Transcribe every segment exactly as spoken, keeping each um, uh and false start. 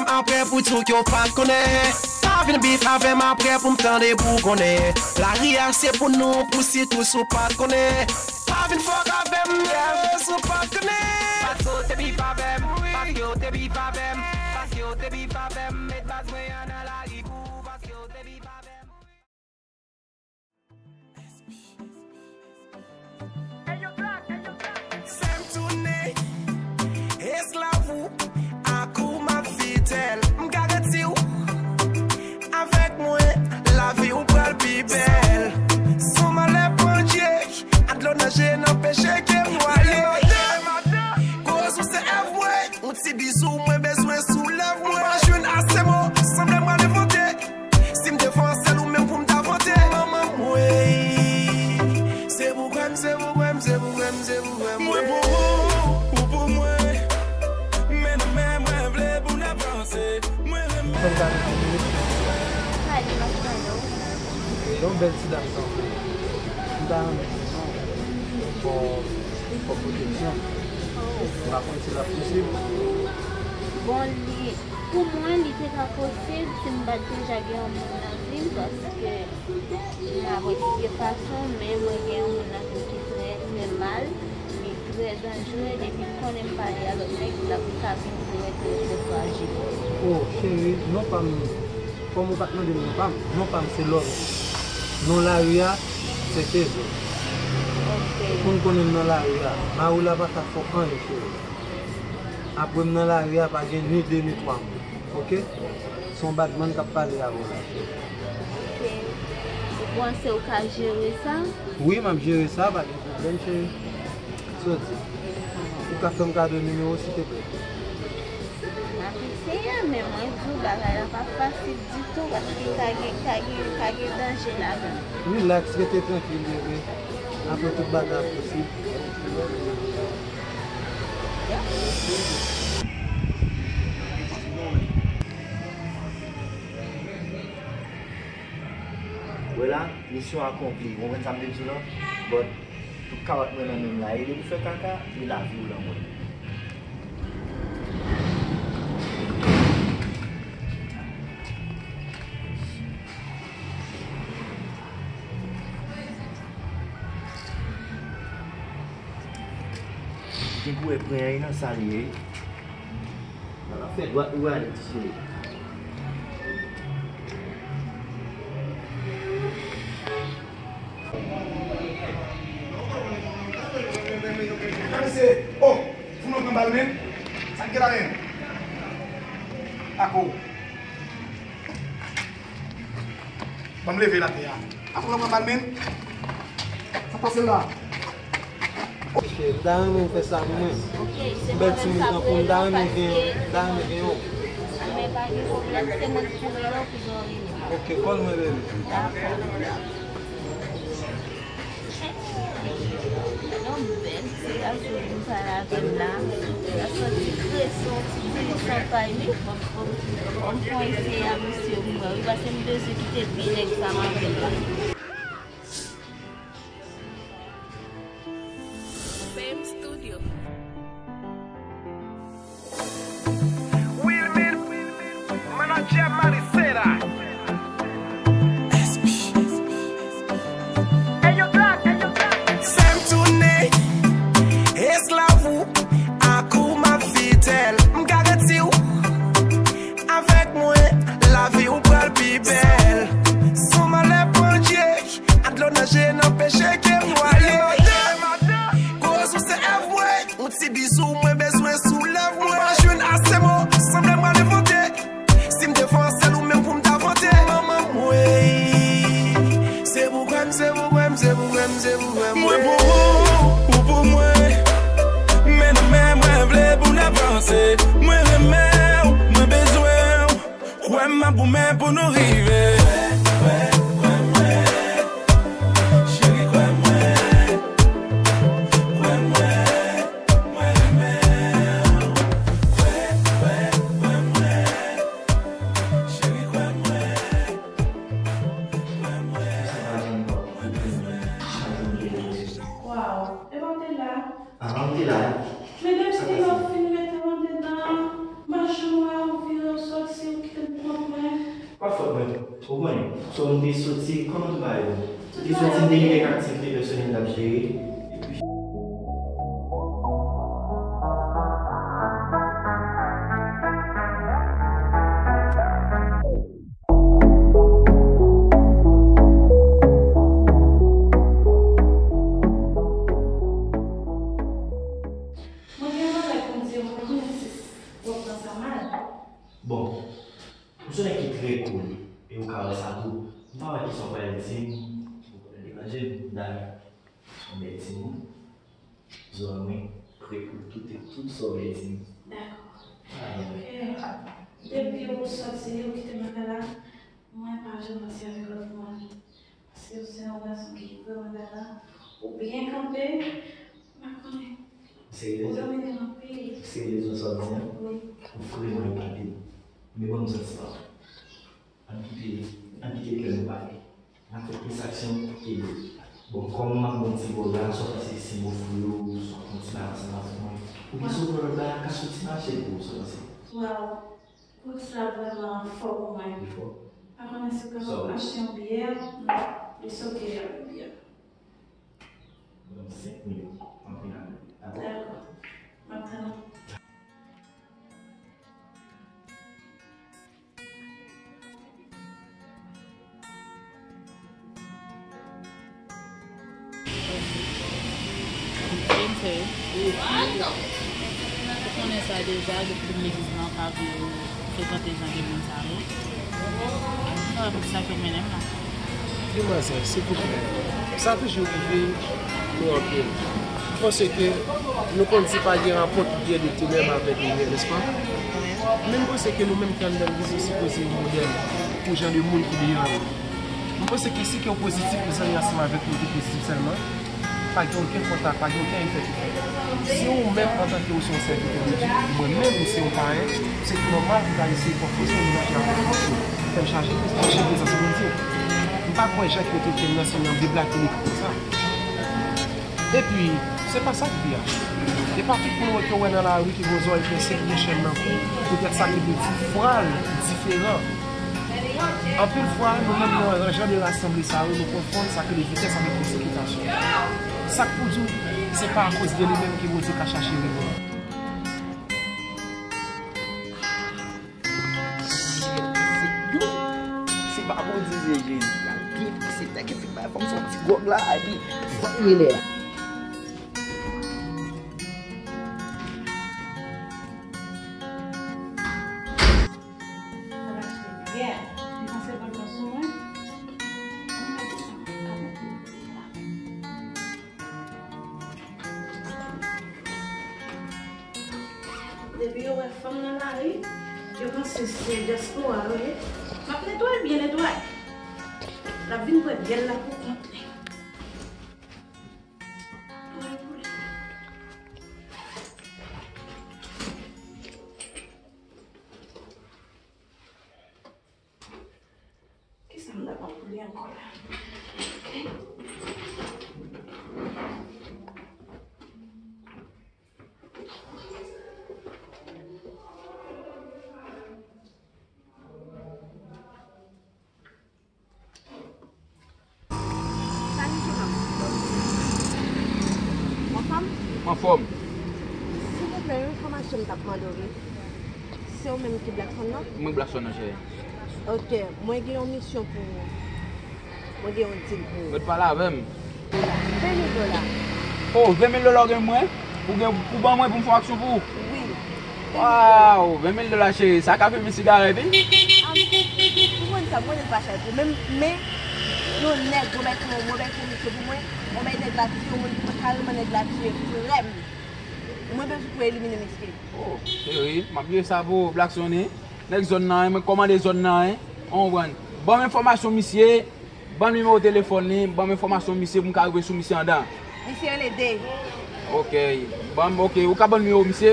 Apre pou di w ke w pa t konnen. Pa vin bif avè m apre pou m tande pou w konnen. Lari a se pou nou, pou sitou si w pa t konnen. Pa vin fòk avè m, yeah, si w pa t konnen. Paske w te bif avè m, paske w te bif avè m, paske w te bif avè m. Met baz mwen an nan lari pou ou, paske w te bif avè m. Fè m tounen esklav ou, ak ou m ap fidèl. M garanti w, avèk mwen, lavi w pral pi bèl. San malè pandye, ak dlo nan je n anpeche ke m nwaye. Koz ou se èv mwen, yon ti bizou mwen bezwen sou lèv mwen. Pa jwenn ase mo, sanble m pral envante. Si m te fè yon sèl ou menm pou m ta vante. Manman mwen, se pou kwè m, se pou kwè m, se pou kwè m, se pou kwè m. Mwen pou ou, ou pou mwen. Men nan men mwen vle pou n avanse. Mwen renmen. Fè m gade yon minit. Pale, m ap tande w. Yon bèl ti dam tankou w. M ta renmen fè yon fò, fò pwoteksyon. M pa konn si l ap posib. Bon, li, pou mwen, li te ka posib si m pa t deja gen yon moun nan vi m, paske m apresye fason, men mwen gen yon moun nan vi m ki trè, trè mal, li trè danjere, depi l konnen m pale a lòt nèg, l ap ka vin trè, trè, trè frajil. Oh, cheri, non pa m, kòm ou pa t mande m non pa m, non pa m se Love. Non lari a, se Cheve. Ok. Pou n konnen m nan lari a, mari w la pa ka fè w anyen, cheri. Apre m nan lari a, pa gen ni de ni twa moun. Ok? Se yon badman k ap pale avè w la. Ok. Ou panse ou ka jere sa? Wi, m ap jere sa, pa gen pwoblèm, cheri. Sa w di? Ou ka fè m kado nimewo w, silteplè? M ap eseye, men mwen di w, bagay la pa fasil ditou, paske ka gen, ka gen, ka gen danje ladan. Rilaks, rete trankil, bebe. Apre tout bagay ap posib. Wè la, misyon akonpli. Ou konprann sa m vle di w lan? But, tout kawòt mwen nan men m la, e depi w fè kaka, e lavi w lan mwen. Gen pou wè pran yon nan sa li ye. Fè dwat ou ale, ti cheri. Mesye, oh, fout mwen pran bal men. Sa k gen la menm? Ako. Ban m leve l atè a. Apre w pran bal men. Sa k pase la? Ok, m ta renmen w fè sa pou mwen. Yon bèl timoun tankou m, m ta renmen gen, m ta renmen gen yon. Men pa gen pwoblèm, se mwen k pou rele w, ki jan w rele m. Ok, kòl mwen, bebe. Dakò. Yon bèl ti gason vin pale avè m la. L ap santi presyon, ti dirijan pa li. Bon, bon, bon, m pran eseye a misye pou mwen, wi, paske m bezwen kite vye nèg sa m avè l la. Fame Studio. Wilmine, manager Marisela. Fè m tounen esklav ou, ak ou m ap fidèl. M garanti w, avèk mwen, lavi w pral pi bèl. San malè pandye, ak dlo nan je n anpeche ke m nwaye. Koz ou se èv mwen, yon ti bizou mwen bezwen sou lèv mwen. Pa jwenn ase mo, sanble m pral envante. Si m te fè yon sèl ou menm pou m ta vante. Manman mwen, se pou kwè m, se pou kwè m, se pou kwè m, se pou kwè m. Mwen pou ou, ou pou mwen. Men nan men mwen vle pou n avanse. Mwen renmen w, mwen bezwen w. Kwè m, m ap goumen pou nou rive. Kwè, kwè, kwè mwen. Cheri, kwè mwen. Kwè mwen. Mwen renmen w. Kwè, kwè, kwè mwen. Cheri, kwè mwen. Kwè mwen. Mwen bezwen w. Waw, epa w te la? Ah, m te la. Men depi lè w fin mete m andedan, machann wè w vire w sot. Pa fòt mwen, ou konnen. So, m te soti, kòman tou bagay yo? M te soti, m te gen kèk aktivite pèsonèl m t ap jere. Epi, Mwen gen yon bagay pou m di w, mwen konnen si w ap pran sa mal. Bon, m se yon nèg ki trè cool, e ou ka wè sa tou. M pa wè kisa w pral di m pou w pa deranje m, Dani. Se yon bèl timoun. Zòrèy mwen prè pou l koute tout sa w vle di m. Dakò. Ah, non. Ebyen, depi w sòti, ou kite m lakay la, mwen pa janm pase avèk lòt moun. Paske w se yon gason ki vrèman galan, ou byen kanpe, m pa konnen. Ou domine m anpil. Se rezon sa w di an? Wi. Ou vrèman epate m. Men ban m santiman. Ann kite, ann kite kè nou pale. N ap fè plis aksyon ke mo. Bon, kòm m ap ba w ti bò la, sa w panse si m ofri w, sa w pran ti bagay ansanm avèk mwen? Oubyen si w pran lòt bagay, ka soti mache pou ou, sa w panse? Waw, boks la vrèman fò pou mwen. Li fò? Pa konnen si w kapab achte yon biyè, non, it's ok avèk biyè. Ban m senk minit, m ap vin avèk ou, dakò? Dakò. M ap tann ou. Ou konnen sa deja, depi m legliz lan, m pa vle frekante jan de moun sa yo. Mwen wè pou sa ke w mennen m la. Demwazèl, silvouplè, sa toujou rive nou anpil. M panse ke nou konn di pa gen rapò ki gen de tenèb avèk limyè, nèspa? Men m panse ke nou menm ki anndan legliz, nou sipoze yon modèl pou jan de moun ki deyò yo. M panse ke si kè w pozitif, mezanmi, ansanm avèk nou te pozitif sèlman, pa gen okenn kontak, pa gen okenn efè ki fèt. Si ou menm, antanke ou se yon sèvitè de Dye, mwen menm, m se yon payen, se tou nòmal pou ta eseye fè w fòse, ou menm ki ap fè fòse, fè m chaje, chaje prezans Bondye. M pa kwè jan ki yo trete m nan, se nan deblake legliz konsa. Epi, se pa sa ki pi a. E pa tout moun wè ke w wè nan lari ki gen zòrèy pèse, ki gen chèn nan kou, poutèt sa ki di fwa l diferan. Anpil fwa, nou menm nan jan de rasanble sa yo, nou konfonn sa ki le vitès avèk presipitasyon. Sa k pou di w, se pa akoz de li menm ke Bondye ka chache reponn. Se pa pou di se Jezi k ap byen pase tèt, epi bay fòm se yon ti gwòg la, epi fòk rele la. Al achte biyè. Li panse bòl nan sou mwen. Mwen pa di sa mwen ka mete nan peyi la. Depi yo wè fanm nan lari, yo panse se dyaspora yo ye. M ap netwaye byen netwaye. L ap vin bwè byèl la pou kont li. Mwen pou li. Kisa m ta pran pou li ankò la? Ok. Salut, jeune homme. Anfòm? Anfòm. Silvouplè, yon enfòmasyon m t ap mande w, wi. Se ou menm ki Blackson nan? Mwen Blackson nan, cheri. Ok, mwen gen yon misyon pou ou. Mwen gen yon deal pou ou. Mèt pale avè m. Ven mil dola. Oh, ven mil dola ou gen mwen? Ou gen pou ban mwen pou m fè aksyon pou ou? Wi. Waw, ven mil dola cheri, sa ka fè m sigarèt, wi. Ah, m konprann sa, m konnen l pa chè pou ou. Men, men, yon nèg, yon bèl, yon bèl komisyon pou mwen, yon bèl nèg la tiye, yon moun pou mwen, kareman nèg la tiye frè m. Mwen bezwen pou elimine mesye. Oh, cheri, m ap jere sa pou ou, Blackson, wi. Nèg zòn nan, wi, mwen kòmande zòn nan, wi. Ou konprann? Ban m enfòmasyon misye, ban m nimewo telefòn li, ban m enfòmasyon misye pou m ka rive sou misye anndan. Misye rele Dave. Ok. Ban m, ok, ou ka ban m nimewo misye?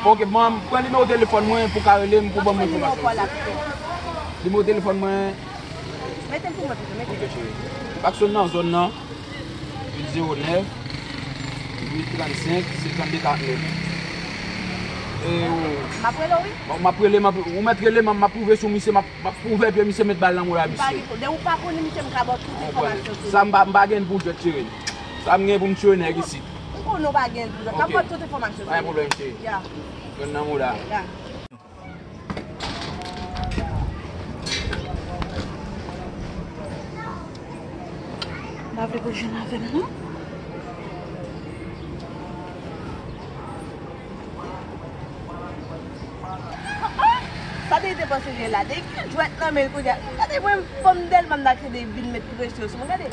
Ok, ban m, pran nimewo telefòn mwen pou ka rele m, pou ban m enfòmasyon misye. Nimewo telefòn mwen. Mete l pou mwen pito, mete l. Ok, cheri. Blackson nan zòn nan. Uit zewo nèf, uit trannsenk, senkannde karannèf. M ap rele w, wi. Bon, m ap rele, m ap, ou mèt rele, m ap, m ap pwouve sou misye, m ap, m ap pwouve epi misye met bal nan mouda misye. Depi ou pa konnen misye, m ka ba w tout enfòmasyon sou li. Sa m pa, m pa gen pou jwèt, cheri. Sa m gen pou m tiye nèg isit. M konnen w pa gen pou jwèt. M ap ba w tout enfòmasyon sou li. Pa gen pwoblèm, cheri. Ya. Jwenn nan mouda. Ya. M pa vle pou l jwenn avè m, non. Sa te te panse gen la, de ki jwèt nan men l kounye a. Gade mwen, fanm tèlman m ta kite vin met presyon sou mwen, gade.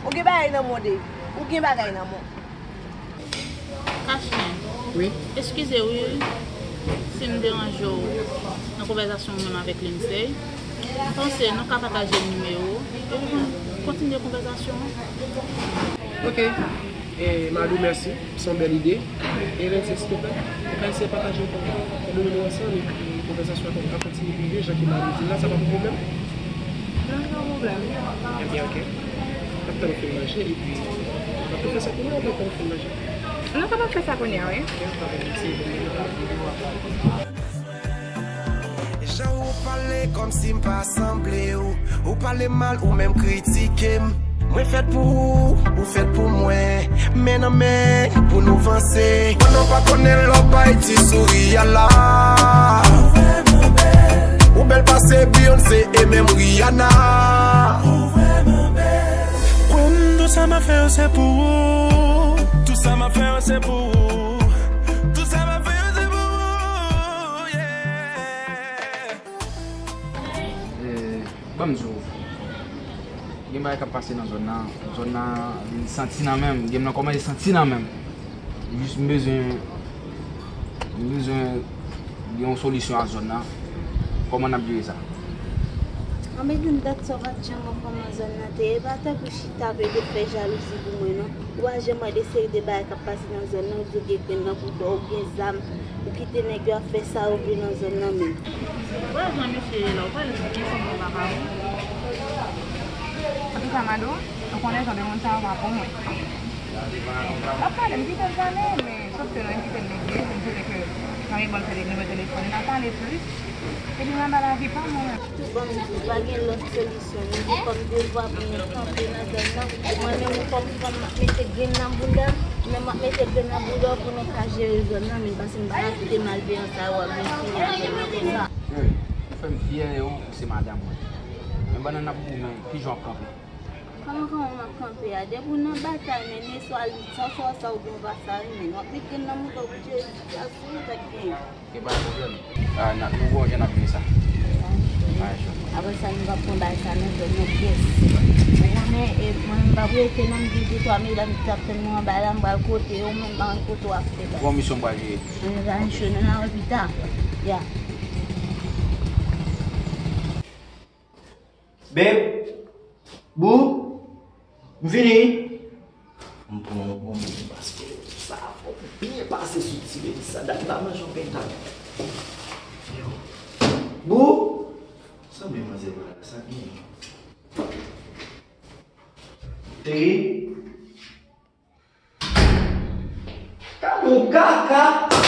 Ou gen bagay nan men w, Dave. Ou gen bagay nan men w. Kachnen. Wi. Eskize wi si m deranje w nan konvèsasyon w menm avèk Lindsay. M panse nou ka pataje nimewo epi nou kontinye konvèsasyon an. Ok. E, Madou, mèsi. Se yon bèl ide. E Lindsay, silvouplè, ou ka eseye pataje nimewo ansanm epi konvèsasyon an ka kontinye prive, jan ke Madou di l la, sa pa pou pwoblèm? Non, pa pwoblèm. Ebyen, ok. N ap tann ou fin manje, epi n ap tou fè sa kounye a, ou tann ou fin manje? Nou kapab fè sa kounye a, wi. Ok, n ap fè sa kounye a. Jan ou pale kòmsi m pa sanble w. Ou pale mal, ou menm kritike m. Mwen fèt pou ou, ou fèt pou mwen. Men nan men, pou nou vanse. Mwen non pa konnen lè w bay ti souri a la. Ou bèl pase Beyoncé e menm Rihanna. Kwè m, tout sa m ap fè yo se pou ou. Tout sa m ap fè yo se pou ou. Tout sa m ap fè yo se pou ou, yeah. Eh, ban m di w. Gen bagay k ap pase nan zòn nan. Zòn nan vin santi nan men m. Game nan kòmanse santi nan men m. Jis m bezwen, m bezwen gen yon solisyon a zòn nan. Kòman n ap jere sa? Anben, Djoun, dat sa w pa t janm wè kòman zòn nan te ye. E pa tankou chita ap ede fè jalouzi pou mwen, non. Ou pa janm wè de seri de bagay k ap pase nan zòn nan, ou di w gen grenn nan pou do w, ou gen zam, ou kite nèg yo ap fè sa yo vle nan zòn nan menm. Wè jan misye ye la, ou pale sou kiyès, ou pa ka wè. Antouka, Madou, ou konnen jan de moun sa yo pa pou mwen. L ap pale, m kite l pale, men sòf ke lè m kite l, li vle, m swete ke mari bò l fè nimewo telefòn, n a pale plis. Epi m ap ba lavi pa mwen. Tou ban m di w, pa gen lòt solisyon. Nou gen kòm devwa pou nou kanpe nan zòn nan. Mwen menm, kòm fanm, m ap mete grenn nan bounda m. Men m ap mete grenn nan bounda w pou nou ka jere zòn nan, men paske m pa ka kite malveyan sa yo ap vin fini avè nou konsa. Cheri, ou fè m fyè de ou, se madanm mwen. Men pandan n ap goumen, ki jan w ap kanpe? Kòman, kòman m ap kanpe a? Depi w nan batay, men neswa li, sa w fè sa oubyen w pa sa, wi, men w ap met grenn nan mouda w pou jere sitiyasyon an, sa k genyen. Gen pa gen pwoblèm. Ah, n ap, nou gon jan n ap jere sa. Alright, sure. Apre sa, nou p ap pran bagay sa nan zòn nan pyès. Ou konnen, e, mwen, m p ap rete non, m gen de twa medam ki t ap tann mwen anba la, m pral kote yo, men m pa konn kote w ap fè bagay. Gon misyon m pral jere. Alright, sure, nou nan pita. Ya. Babe, boo, m vini. M pran yon bon bouyi paske sa fò byen pase sou ti bebe sa. Dat m pa manje yon pentan. Boo, sa men manzè pa la, sa gen. Cheri. Gade yon kaka!